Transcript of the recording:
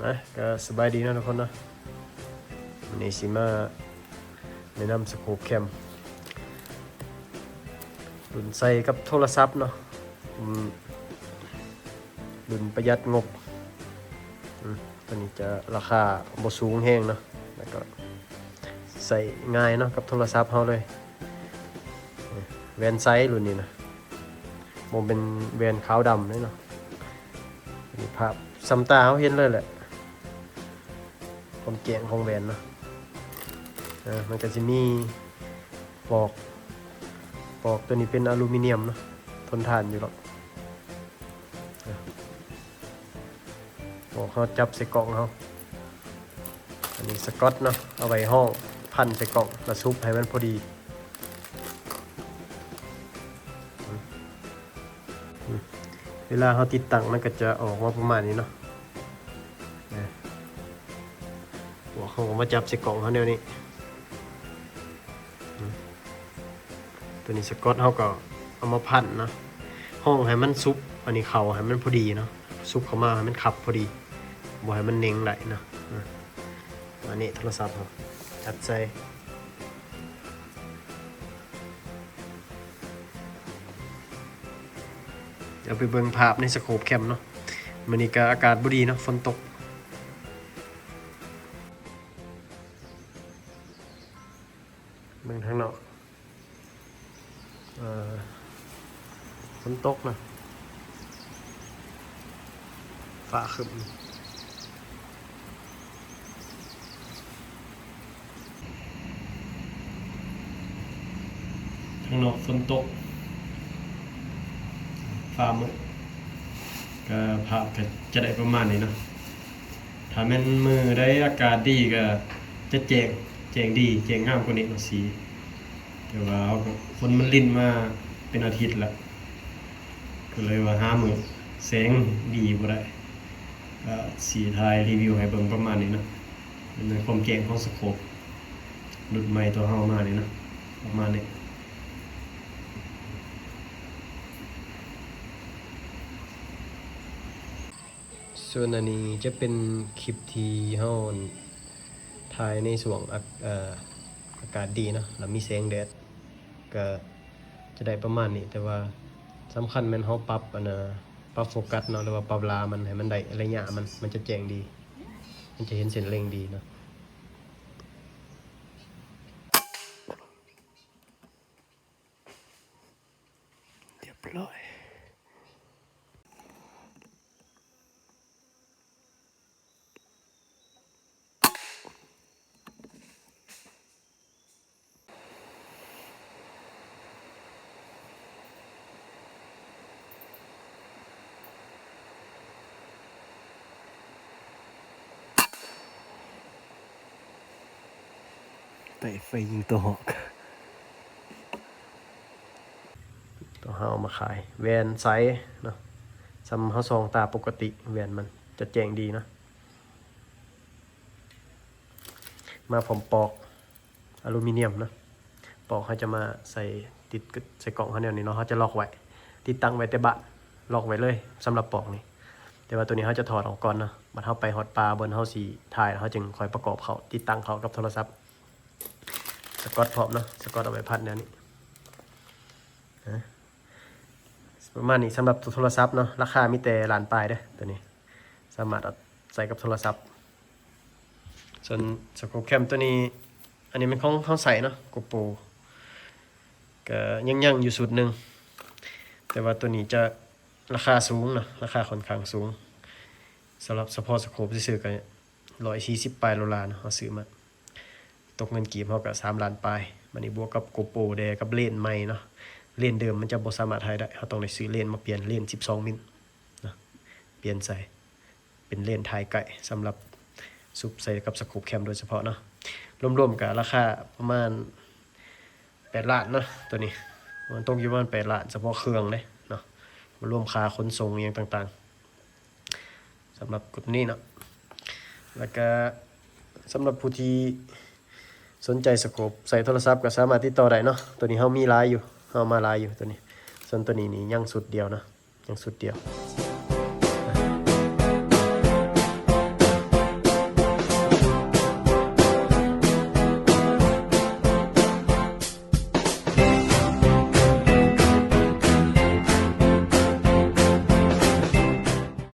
ນະ ກໍສະບາຍດີເນາະທຸກຄົນເນາະ, ມື້ນີ້ຊິມາແນະນຳສະໂຄບແຄມ ລຸ້ນໃສ່ກັບໂທລະສັບເນາະ, ອືມ ລຸ້ນປະຢັດງົບ. ອືມ ຕົວນີ້ຈະລາຄາບໍ່ສູງແຮງເນາະ ແລ້ວກໍໃຊ້ງ່າຍເນາະ ກັບໂທລະສັບເຮົາເລີຍ. ແວ່ນໃສລຸ້ນນີ້ນະ ບໍ່ແມ່ນແວ່ນຂາວດຳເດ້ເນາະ. ນີ້ພາບສ່ຳຕາເຮົາເຫັນເລີຍແຫຼະ ຄວາມແຈ້ງຂອງແວ່ນເນາະ. ເອີ ມັນກໍຊິມີປອກ, ປອກຕົວນີ້ເປັນອາລູມີນຽມເນາະ, ທົນທານຢູ່ດອກ. ເອີ ປອກເຮົາຈັບໃສ່ກ້ອງເຮົາ. ອັນນີ້ສະກອດເນາະ ເອົາໄວ້ຫ້ອງພັນໃສ່ກ້ອງ ແລ້ວຊຸບໃຫ້ມັນພໍດີ. ເວລາເຮົາຕິດຕັ້ງມັນກໍຈະອອກມາປະມານນີ້ເນາະ. ເອີ ພວກເຮົາກໍມາຈັບໃສ່ກ້ອງເຮົາແນວນີ້. ຕົວນີ້ສະກອດເຮົາກໍເອົາມາພັນເນາະ, ຫ້ອງໃຫ້ມັນຊຸບ ອັນນີ້ເຂົ້າໃຫ້ມັນພໍດີເນາະ, ຊຸບເຂົ້າມາໃຫ້ມັນຄັບພໍດີ ບໍ່ໃຫ້ມັນເໜັງໄດ້ເນາະ. ອັນນີ້ໂທລະສັບເຮົາຈັດໃສ່ ເອົາໄປເບິ່ງພາບໃນສະໂຄບແຄມເນາະ. ມື້ນີ້ກໍອາກາດບໍ່ດີເນາະ ຝົນຕົກ. ເບິ່ງທາງນອກ ເອີ ຝົນຕົກນະ ຟ້າຄຶ້ມ. ທາງນອກຝົນຕົກ ຟ້າມືດ ກໍພາບກໍຈະໄດ້ປະມານນີ້ເນາະ. ຖ້າແມ່ນມື້ໃດອາກາດດີກໍຈະແຈ້ງ, ແຈ້ງດີ, ແຈ້ງງາມກວ່ານີ້ເນາະ ສີ. ແຕ່ວ່າເຮົາກໍ ຝົນມັນລິນມາເປັນອາທິດລະ ກໍເລີຍວ່າຫາມື້ແສງດີບໍ່ໄດ້. ກໍຊິຖ່າຍຣີວິວໃຫ້ເບິ່ງປະມານນີ້ເນາະ. ເປັນຄວາມແຈ້ງຂອງສະໂຄບລຸ້ນໃໝ່ຕົວເຮົາມານີ້ເນາະ ປະມານນີ້. ສ່ວນອັນນີ້ຈະເປັນຄລິບທີ່ເຮົາ ອັນ ຖ່າຍໃນຊ່ວງ ອາ ເອີ ອາກາດດີເນາະ ແລ້ວມີແສງແດດ ກໍຈະໄດ້ປະມານນີ້. ແຕ່ວ່າສຳຄັນແມ່ນເຮົາປັບ ອັນ ປັບໂຟກັສເນາະ ຫຼືວ່າປັບລາມັນໃຫ້ມັນໄດ້ໄລຍະມັນ, ມັນຈະແຈ້ງດີ, ມັນຈະເຫັນເສັ້ນເລັງດີເນາະ. ຮຽບຮ້ອຍ. ໄປ ໄປຍິງຕົວຮອກ. ຕົວເຮົາເອົາມາຂາຍ ແວ່ນໃສເນາະ, ສ່ຳເຮົາສ່ອງຕາປົກກະຕິ ແວ່ນມັນຈະແຈ້ງດີເນາະ. ມາພ້ອມປອກອາລູມີນຽມເນາະ, ປອກເຮົາຈະມາໃສ່ ຕິດໃສ່ກ້ອງເຮົາແນວນີ້ເນາະ, ເຮົາຈະລັອກໄວ້ ຕິດຕັ້ງໄວ້ແຕ່ບ້ານ ລັອກໄວ້ເລີຍສຳລັບປອກນີ້. ແຕ່ວ່າໂຕນີ້ເຮົາຈະຖອດອອກກ່ອນເນາະ, ບັດເຮົາໄປຮອດປ່າບ່ອນເຮົາຊິຖ່າຍ ເຮົາຈຶ່ງຄ່ອຍປະກອບເຂົ້າ ຕິດຕັ້ງເຂົ້າກັບໂທລະສັບ. ສະກອດພ້ອມເນາະ, ສະກອດເອົາໄວ້ພັນແນວນີ້. ປະມານນີ້ສຳລັບໂທລະສັບເນາະ, ລາຄາມີແຕ່ລ້ານປາຍເດີ້ ໂຕນີ້ ສາມາດເອົາໃສ່ກັບໂທລະສັບ. ສ່ວນສະໂຄບແຄມໂຕນີ້ ອັນນີ້ແມ່ນຂອງເຮົາໃຊ້ເນາະ ໂກໂປ ກະຍັງຍັງຢູ່ຊຸດໜຶ່ງ, ແຕ່ວ່າໂຕນີ້ຈະລາຄາສູງເນາະ, ລາຄາຂ້ອນຂ້າງສູງ. ສຳລັບສະເພາະສະໂຄບຊື່ໆ ກະຮ້ອຍສີ່ສິບປາຍໂດລາເນາະ ເຮົາຊື້ມາ. ຕົກເງິນກີບເຮົາກະສາມລ້ານປາຍ, ບາດນີ້ບວກກັບໂກໂປແດ່ ກັບເລນໃໝ່ເນາະ, ເລນເດີມມັນຈະບໍ່ສາມາດຖ່າຍໄດ້, ເຮົາຕ້ອງໄດ້ຊື້ເລນມາປ່ຽນ, ເລນສິບສອງມິນເນາະ, ປ່ຽນໃສ່ເປັນເລນຖ່າຍໃກ້ ສຳລັບຊຸບໃສ່ກັບສະໂຄບແຄມໂດຍສະເພາະເນາະ. ລວມໆກະລາຄາປະມານແປດລ້ານເນາະ ໂຕນີ້, ມັນຕົກຢູ່ປະມານແປດລ້ານ ສະເພາະເຄື່ອງເດ້ເນາະ, ບໍ່ລວມຄ່າຂົນສົ່ງອີ່ຫຍັງຕ່າງໆ. ສຳລັບກຸ່ມນີ້ເນາະ, ແລ້ວກະສຳລັບຜູ້ທີ່ສົນໃຈສະໂຄບໃສ່ໂທລະສັບກໍສາມາດຕິດຕໍ່ໄດ້ເນາະ. ໂຕນີ້ເຮົາມີຫຼາຍຢູ່, ເຮົາມາຫຼາຍຢູ່ໂຕນີ້. ສ່ວນໂຕນີ້ນີ້ຍັງຊຸດດຽວເນາະ, ຍັງຊຸດດຽວ.